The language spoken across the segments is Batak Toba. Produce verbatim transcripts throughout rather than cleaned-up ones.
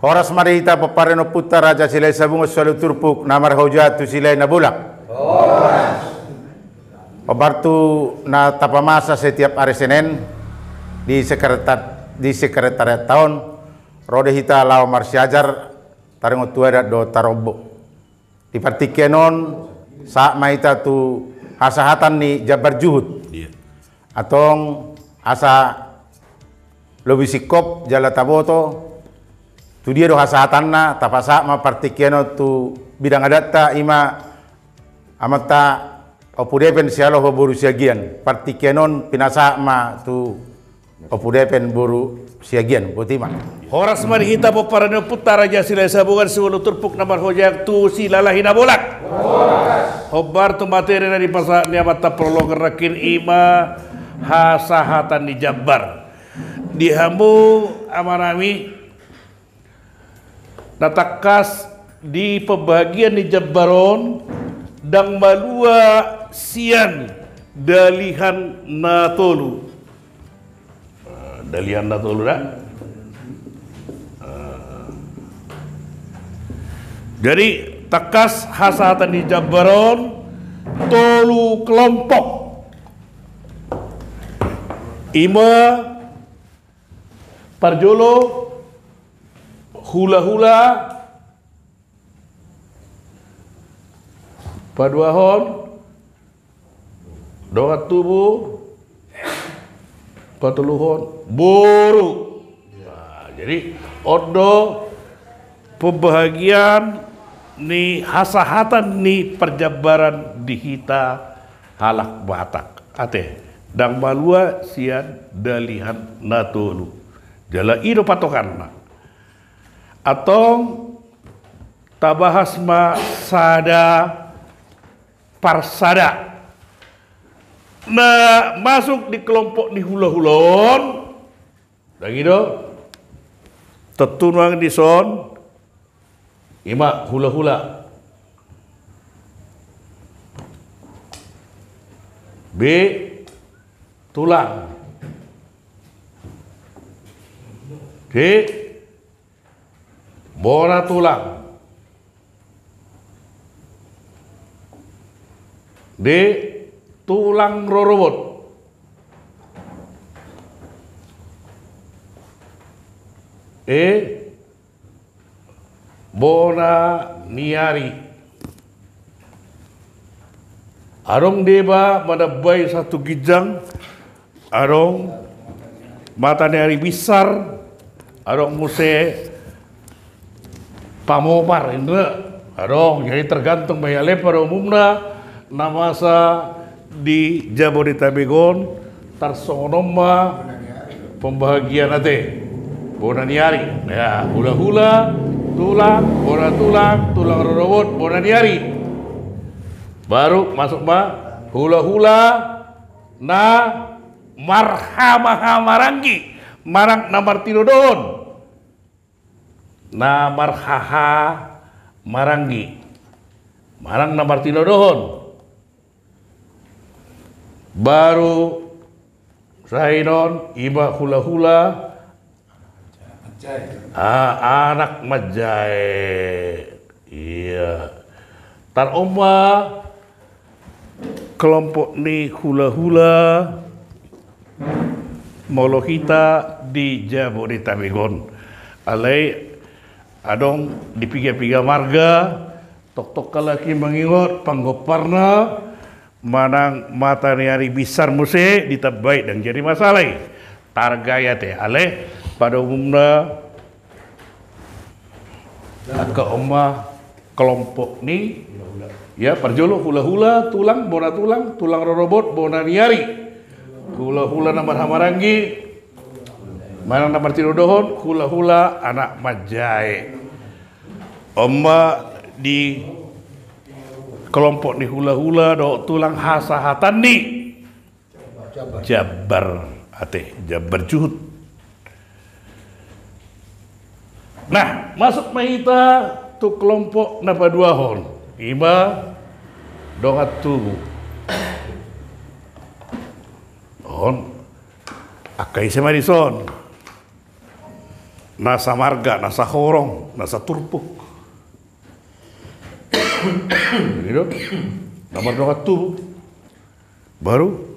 Horas ma di hita pomparan ni ompunta Raja Silahi Sabungan siualu turpuk na marhojang tu Silahi Nabolak. Horas. Hombar tu na tapamasa setiap ari Senen di sekretar-, di sekretariatta on, ro do hita laho marsiajar taringot tu adat dohot tarombo. Di partingkian on, sahat ma hita tu hasahatan ni jambar juhut. Iya. Antong asa lobi singkop jala taboto tu dia do hasahatanna, tapasahat ma partingkian on tu bidang adatta, i ma amanta Ompu Depen Sialoho boru Siagian. Partingkian on pinasahat ma tu Ompu Depen boru Siagian, boti ma. Horas ma di hita pomparan ni ompunta Raja Silahi Sabungan siualu turpuk na marhojang tu Silalahi Nabolak. Horas. Hombar tu materi na dipasahat ni amanta prologer nangkin, i ma hasahatan ni jambar. Di hamu amanami, na tangkas di pembahagian ni jambar on, ndang malua sian dalihan na tolu. Eh, dalihan na tolu da. Eh. Jadi, tangkas hasahatan ni jambar on tolu kelompok. I ma parjolo hulahula, paduahon dongan tubu, patoluhon boru. Nah, jadi on do pembahagian ni hasahatan ni parjambaran di hita halak Batak. Ate, ndang malua sian dalihan na tolu. Jala i do patokanna. Antong tabahas ma sada parsada. Na masuk di kelompok ni hulahula on, dang i do, tontu nuaeng dison, i ma hulahula. Be tulang. Be bona tulang. De tulang rorobot. E bona ni ari. Adong deba manambai satu ginjang, adong mata ni ari binsar, adong muse pamopar, inda? Adong, jadi tergantung ma i, alai pada umumna na masa di Jabodetabek on tarsongon on ma pembahagian, ate. Bona ni ari. Ya, hulahula, tulang, bona tulang, tulang rorobot, bona ni ari. Baru masuk ma hulahula na marhaha maranggi, manang na martinodohon. Na marhaha maranggi, manang na martinodohon. Baru sahinon i ma hulahula, ah, anak manjae. Iya. Tar on ma kelompok ni hulahula molo hita di Jabodetabek on. Alai adong di piga-piga marga, tongtong halak i mangingot panggomparna, manang mata ni ari binsar muse ditambai, dang jadi masalah i. Targa i, ate, alai pada umumna angka on ma kelompok ni, ya, parjolo hulahula, tulang, bona tulang, tulang rorobot, bona ni ari. Hulahula na marhaha maranggi, manang na martinodohon, hulahula anak manjae. On ma di kelompok ni hulahula dohot tulang hasahatan ni jambar, ate, jambar juhut. Nah, masuk ma hita tu kelompok na paduahon, i ma dongan tubu. On, angka ise ma dison? na samarga, na sahorong, na saturpuk. Gitu. Na mardongan tubu. Baru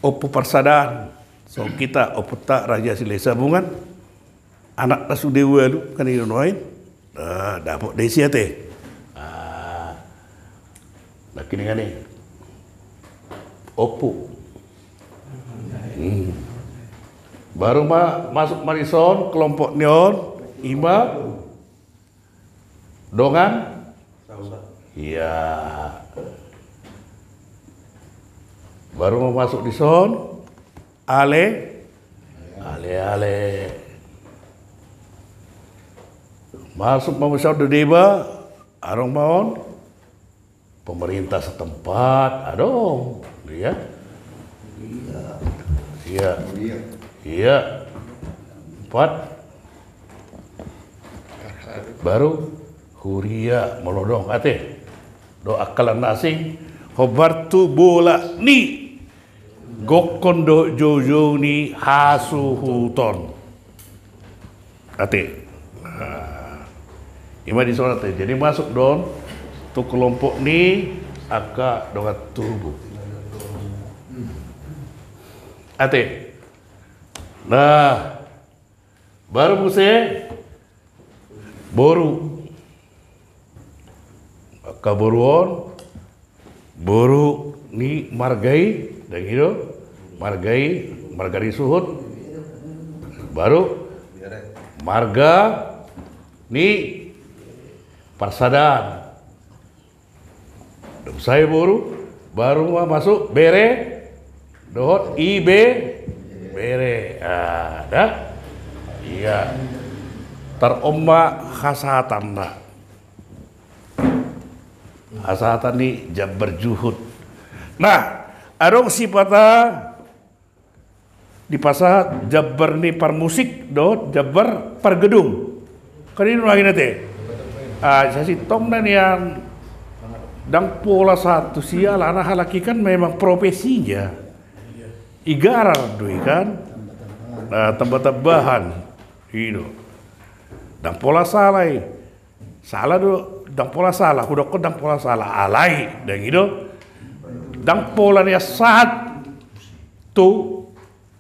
Ompu Parsadaan, songon hita ompunta Raja Silahisabungan, anakna sude ualu, kan i do nuaeng. Ah, dapot do isi ate. Ah, nangkiningan i. Ompu. Hmm. Baru ma masuk ma dison kelompok ni on, ima dongan. Iya. Baru ma masuk dison, ale, ale, ale. Masuk ma muse on do deba, adong ma on pemerintah setempat, adong, iya. Iya. Iya. Empat. Baru huria, molo adong ate. Do angka na asing, hombar tu bolak ni gokhon dohot joujou ni hasuhuton. Ate. Nah, ima dison ate. Jadi masuk do on tu kelompok ni angka dongan tubu. Ate. Nah, baru muse boru. Angka boru on, boru ni marga i, dang i do, marga i, marga ni suhut. Baru marga ni Parsadaan. Dung sae boru, baru ma masuk bere dohot ibe, bere. Ah, da. Iya. Tar on ma hasahatanna. Hasahatan ni jambar juhut. Nah, adong sipata dipasahat jambar ni parmusik dohot jambar pargedung. Kan i do nuaeng ate. Ah, sasintongna nian, ndang pola sahat tusi, alana halak i kan memang profesinya. Igarar do i kan. Nah, tamba-tambahan. I do. Ndang pola sala i. Sala do, ndang pola sala, hudokkon ndang pola sala, alai, dang i do. Ndang pola nian sahat tu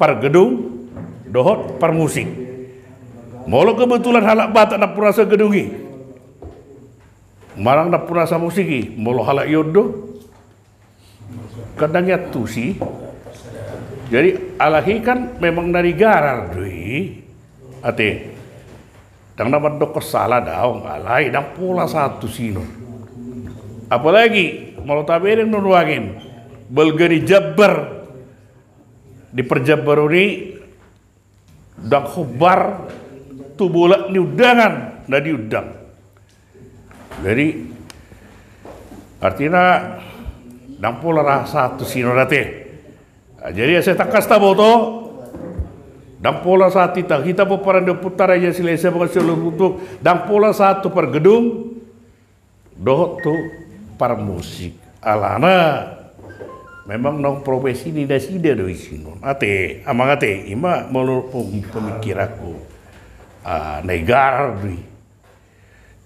pargedung dohot parmusik. Molo kebetulan halak Batak nampuna so gedung i, manang nampuna so musik i, molo halak i on do, kan ndang iantusi. Jadi halak i kan memang na digarar do i. Ate. Ndang na mandokkon sala daong, alai ndang pola sahat tusi on. Apalagi molo tabereng do nuaeng balga ni jambar di parjambaron i, ndang hombar tu bolak ni undangan na diundang. Jadi artina ndang pola ra sahat tusi on ate. Jadi asa tangkas taboto, ndang pola sahat hita, hita pomparan ni ompunta Raja Silahisabungan sian Luhut Gunung, ndang pola sahat tu pargedung dohot tu parmusik. Alana memang naung profesi ni nasida do i sian on. Ate, amang ate, ima molo pemikiranku. Ah, na igarar do i.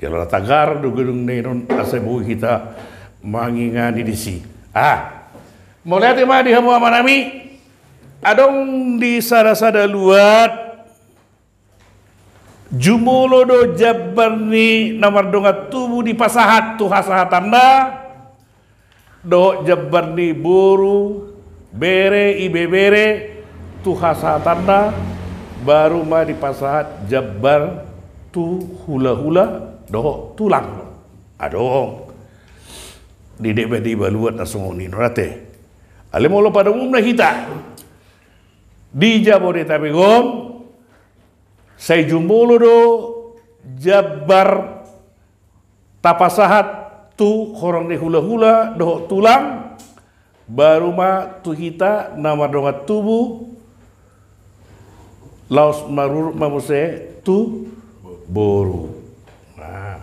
Jala na tagar do gedung na i on asa boi hita mangingani disi. Ah, mauliate ma di hamu amanami. Adong di sada-sada luat, jumolo do jambar ni na mardongan tubu dipasahat tu hasahatanna, dohot jambar ni boru, bere, ibebere, tu hasahatanna, baru ma dipasahat jambar tu hulahula dohot tulang. Adong di deba-deba luat na songon i on ate. Alai molo pada umumna hita di Jabodetabek on, sai jumolo do jambar tapasahat tu horong ni hulahula dohot tulang, baru ma tu hita na mardongan tubu, laos marurut ma muse tu boru. Nah,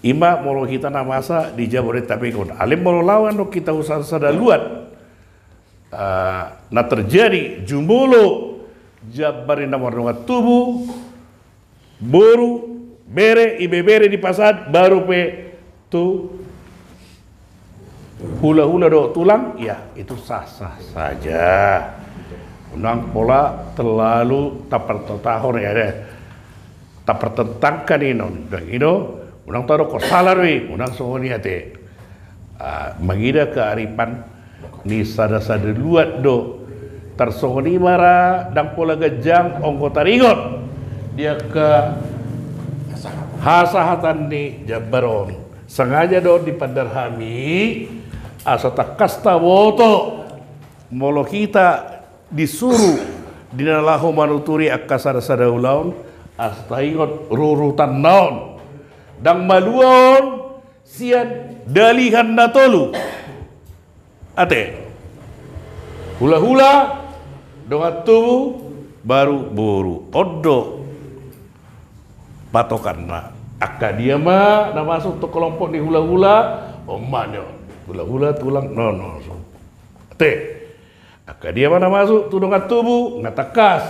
ima molo hita na masa di Jabodetabek on. Alai molo laho do hita tu sada-sada luat, ah, na terjadi jumolo jambar ni na mardongan tubu, boru, bere, ibebere dipasahat, baru pe tu hulahula dohot tulang, ya, itu sah-sah saja. Unang pola terlalu tapartotahon, ya deh. Tapartentangkan i non, dang i do, unang tadokkon salah do i, unang songon i ate. Ah, mangida kearifan ni sada-sada luat do. Tarsongon i ma ra, dang pola ganjang, anggo taringot di angka hasahatan ni jambar on. Sengaja do dipandar hami, asa tangkas taboto, molo hita disuru di na laho manuturi angka sada-sada ulaon, asa taingot rurutanna on. Dang malua on sian dalihan na tolu. Ate. Hulahula, dongan tubu, baru boru. On do patokanna. Angka dia ma na masuk tu kelompok ni hulahula, on ma ni on. Hulahula, tulang, no, no, so. Ate. Angka dia ma na masuk tu dongan tubu, nga tangkas.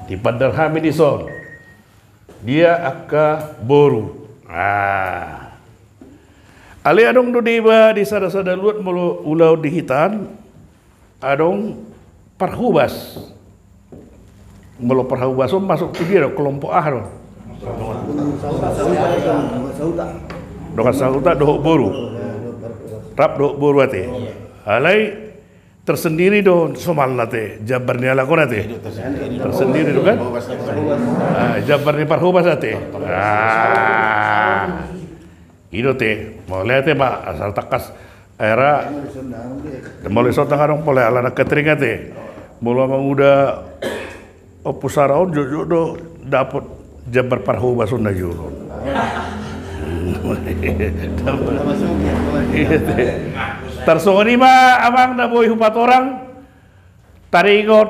Dipandar hami dison. Dia angka boru. Ah. Alai adong do deba di sada-sada luat molo ulaon di hita an, adong parhobas. Molo parhobas on masuk tu dia do, kelompok aha do? Dongan sahuta dohot boru. Rap dohot boru ate. Alai tersendiri do somalna ate, jambar ni halak on ate. Tersendiri do kan? Ah, jambar ni parhobas ate. Ah. I do ate, mauliate ma, asal tangkas. Era, molo i songon i dang adong pola alana catering ate. Molo manguda Ompu Sara on jotjot do dapot jambar parhobas on na jolo. Tarsongon i ma amang na boi hupatorang, taringot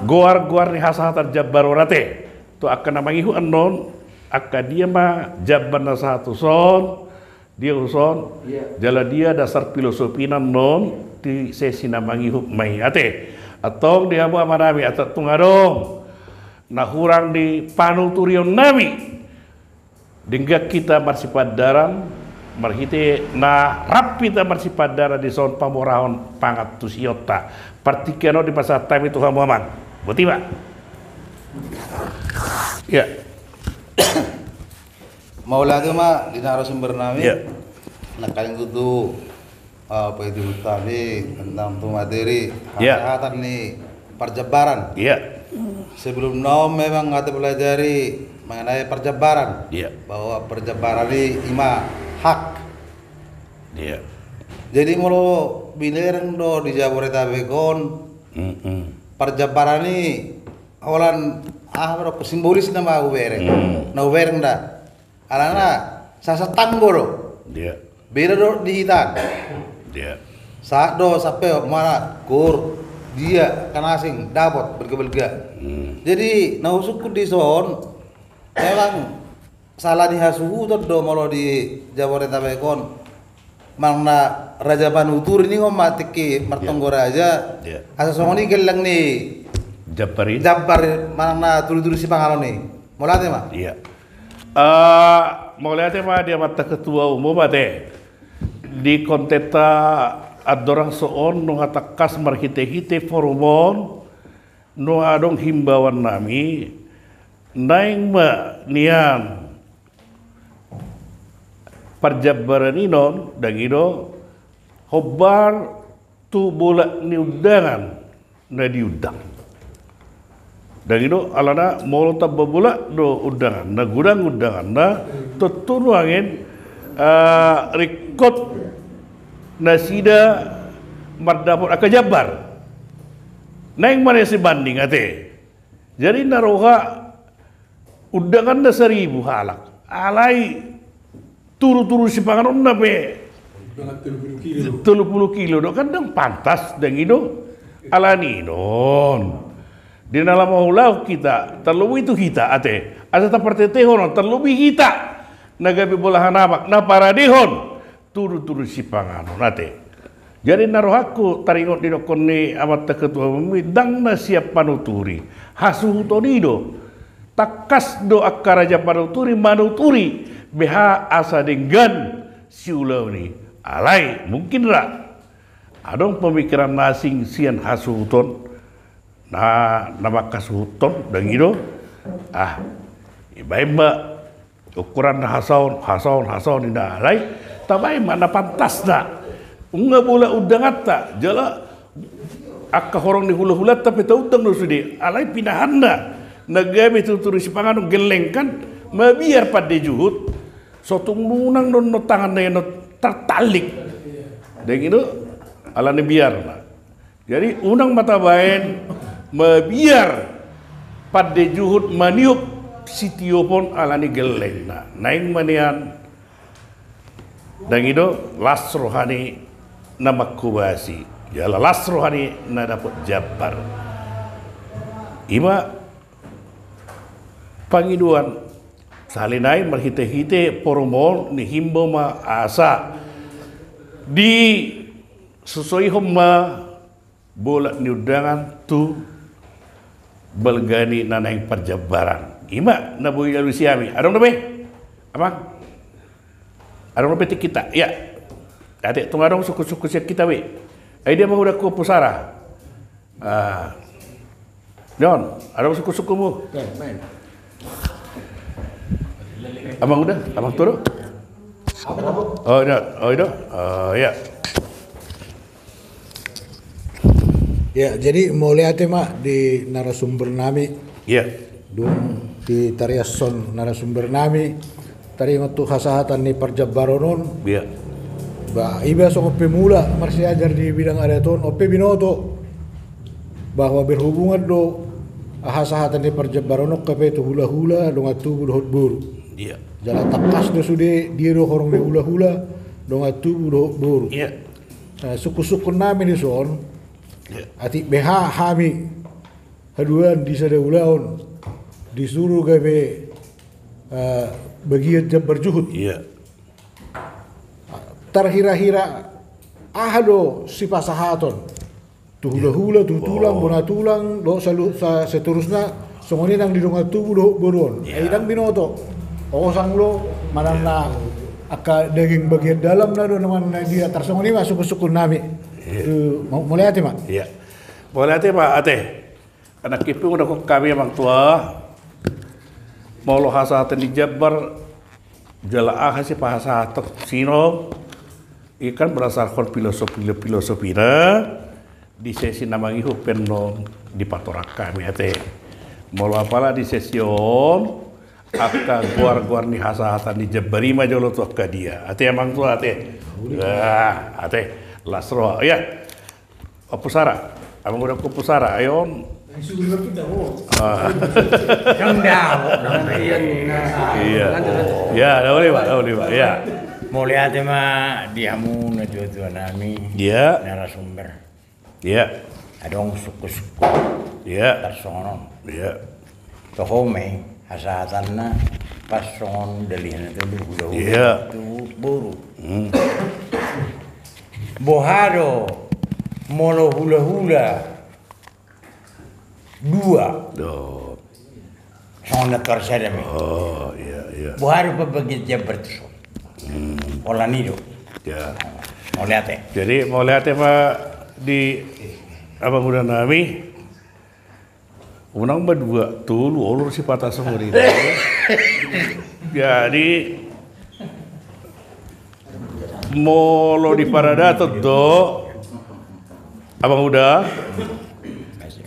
goar-goar ni hasahatan jambar on ate. Tu angka na mangihut annon, angka dia ma jambar na sahat tuson, dia tuson, jala dia dasar filosofina annon, di sesi na mangihut ma i ate. Antong di hamu amanami, antong tung adong na hurang di panuturionnami. Denggan hita marsipandaran, marhite na rap hita marsipandaran dison pamorahon pangantusionta. Partingkian on dipasahat hami tu hamu amang. Boti ma. Ya. Mauliate ma di narasumber nami. Ya. Nangkaning tutu, ah, paihutihut hami tentang tu materi, ya, hasahatan ni parjambaran. Ya. Sebelumna on memang nga tapelajari mengenai parjambaran. Ya. Bahwa parjambaran i ima hak. Ya. Jadi molo binereng do di Jabodetabek on, mm-mm, parjambaran i holan aha do, simbolisna ma hubereng. Hmm. Na hubereng da. Alana, ya, sahat tanggo do. Iya. Beda do di hita an. Iya. Sahat do sampe mana kur dia kan asing dapot belga-belga. Hmm. Jadi na husungkun dison memang salah ni hasuhuton do molo di Jabodetabek on. Manang na raja panuturi ningon ma tingki martonggo raja. Iya. Asa songon i gellang ni jambar i, jambar manang na tudu-tudu sipanganon i. Mauliate ma. Iya. Eh, mauliate ma di amanta ketua umum ate. Di kontenta andorang so on nunga tangkas marhite-hite forum on, nunga adong himbauan nami, naeng ma nian parjambaran i non, dang i do, hombar tu bolak ni undangan na diundang. Dang i do, alana molo tamba bolak do undangan na, godang undangan na, tontu nuaeng, eh, ringkot nasida mardapot angka jambar. Naeng ma nian sibanding ate. Jadi na roha undanganna saribu halak, alai tudu-tudu sipanganonna pe tolu pulu kilo do. Tolu pulu kilo do, kan dang pantas, dang i do. Alani i non, di na laho laho hita, tarlobi tu hita ate, asa tapartetehon on, tarlobi hita na gabe bolahan amak na paradehon tudu-tudu sipanganon ate. Jadi na rohangku taringot didokkon ni amanta ketua umum i, ndang na sian panuturi. Hasuhuton i do. Tangkas do angka raja panuturi manuturi beha asa denggan siulaon i. Alai mungkin ra adong pemikiran na asing sian hasuhuton na, na mangkasuhuthon, ndang i do. Ah, ibaen ma ukuran na hasaon, hasaon, hasaon ninna, alai tabaen ma na pantasna. Nunga bola undanganta, jala angka horong ni hulahulanta pe taundang do sude, alai pinahanna na gabe tuturi sipanganon gelleng kan, mabiar pande juhut. So tung unang do annon tangan na i annon tartallik. Ndang i do, alani biarna. Jadi unang ma tabaen mabiar pande juhut maniop sitiopon alani gellengna. Naeng ma nian, ndang i do, las roha ni na manghobasi, jala las roha ni na dapot jambar. I ma pangidoan sahali nai marhitehite forum on, nihimbau ma asa disosoihon ma bolak ni undangan tu balga ni na naeng parjambaran. I ma na boi dialusi hami. Adong dope, Amang? Adong dope tingkinta? Ia. Ate, tung adong sungkun-sungkun sian hita be. Ai dia mangudahon pusara. Ah. Don, adong sungkun-sungkunmu? Amang uda, amang tua do? Oh, i do, oh, i do. Oh, ia. Ya, jadi mauliate ma di narasumber nami. Ya. Dung ditariashon narasumber nami taringot tu hasahatan ni parjambaran on. Ia. Ba, iba songon pemula marsiajar di bidang adat on, on pe binoto bahwa berhubungan do hasahatan ni parjambaran on hape tu hulahula, dongan tubu dohot boru. Ia. Jala tangkas do sude dia do horong ni hulahula, dongan tubu dohot boru. Ia. Nah, sungkun-sungkun nami dison, atik beha hami haduan di sada ulaon disuru gabe, eh, bagian jambar juhut. Ia. Tarhira-hira aha do sipasahaton tu hulahula, tu tulang, bona tulang, dohot salu-, sa-, seterusna, songon i nang di dongan tubu dohot boru on. Ia. Ai ndang binoto. Osang do manang na angka daging bagian dalam na do nang na dia, tarsongon i ma sungkun-sungkun nami. Ia. Eh, mau-, mauliate ma. Ia. Mauliate ma, ate. Nangkin pe mangudahon hami, amang tua, molo hasahatan ni jambar jala aha sipasahaton, sinong, i kan berdasarhon filosofi-filosofina di sesi na mangihut pe annon dipatorang hami, ate. Molo apala di sesi on angka goar-goar ni hasahatan ni jambar i ma jolo tu angka dia, ate, amang tua, ate. Ah, ate, las roha. Ia. Ompusara, amang uda, ompusara, ai on. Ah. Ia. Ia, na uli ma, na uli ma, ia. Mauliate ma di hamu na tua-tua nami. Ia. Narasumber. Ia. Adong sungkun-sungkun. Ia. Tarsongon on. Ia. Toho ma i hasahatanna, pas songon dalihna tu hulahula, ia, tu boru. Hmm. Boha do molo hulahula dua. Do. Songon na tor sada ma i. Oh, ia, ia. Boha do pambagian jambar tu son. Hmm. Holan i do. Ia. Mauliate. Jadi mauliate ma di amang uda nami. Unang ma dua, tolu, onom sipata songon i. Jadi molo di paradaton do, amang uda,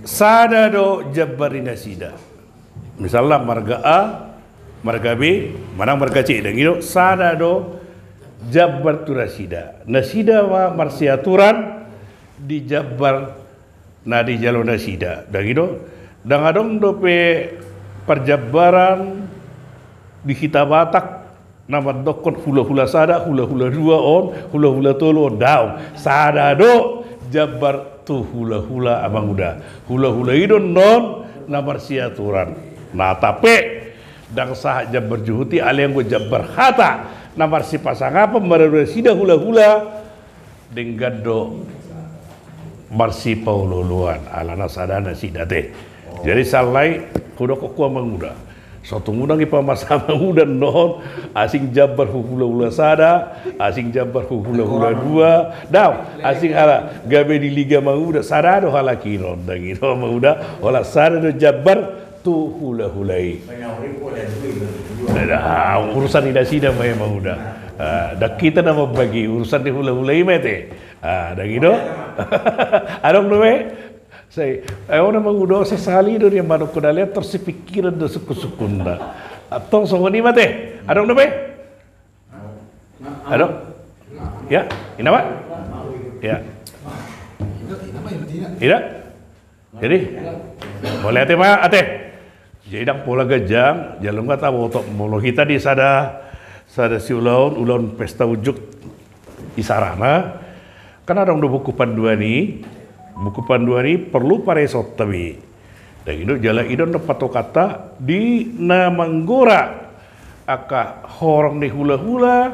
sada do jambar ni nasida. Misalna marga A, marga B, manang marga C, ndang i do, sada do jambar tu nasida. Nasida ma marsiaturan di jambar na dijalo nasida, ndang i do. Ndang adong dope parjambaran di hita Batak na mandokkon hulahula sada, hulahula dua on, hulahula tolu on, daong. Sada do jambar tu hulahula, amang uda. Hulahula i do annon na marsiaturan. Na, tapi ndang sahat jambar juhut i, alai anggo jambar hata na marsipasangapan marhula nasida hulahula, Denggan do marsipaolooloan, alana sada nasida te. Jadi sallai, hudok ho amang uda. So tung unang ipamasa amang uda annon, asing jambar hu hulahula sada, asing jambar hu hulahula dua. Daong, asing hala gabe di liga amang uda, sada do halak i annon, ndang i do amang uda, holan sada do jambar tu hulahula i. Urusan ni nasida ma i amang uda. Ndang hita na mambagi, urusan ni hulahula i ma i te. Ndang i do. Adong dope. Sai, ai on amang uda, sesali do dia manuk kuda lihat, terus si pikiran do sukun-sukunna. Antong songon i ma te. Adong dope. Adong. Ya, ina ma. Ya. Ina. Jadi, mauliate ma ate. Jadi ndang pola ganjang, jala nunga taboto molo hita di sada, sada siulaon, ulaon pesta unjuk isarana. Kan adong do buku panduan i, buku panduan i porlu paresonta be. Ndang i do, jala i do na patokanta di na manggora angka horong ni hulahula,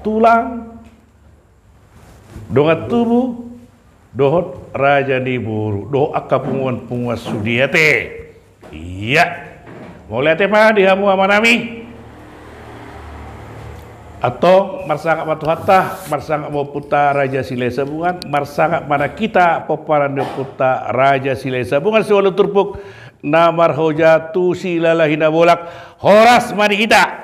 tulang, dongan tubu, dohot raja ni boru, dohot angka punguan-punguan sude ate. Ia. Mauliate ma di hamu amanami. Antong marsangap ma tu hata, marsangap ma ompunta Raja Silahisabungan, marsangap ma nang hita pomparan ni ompunta Raja Silahisabungan siualu turpuk na marhoja tu Silalahi Nabolak. Horas ma di hita.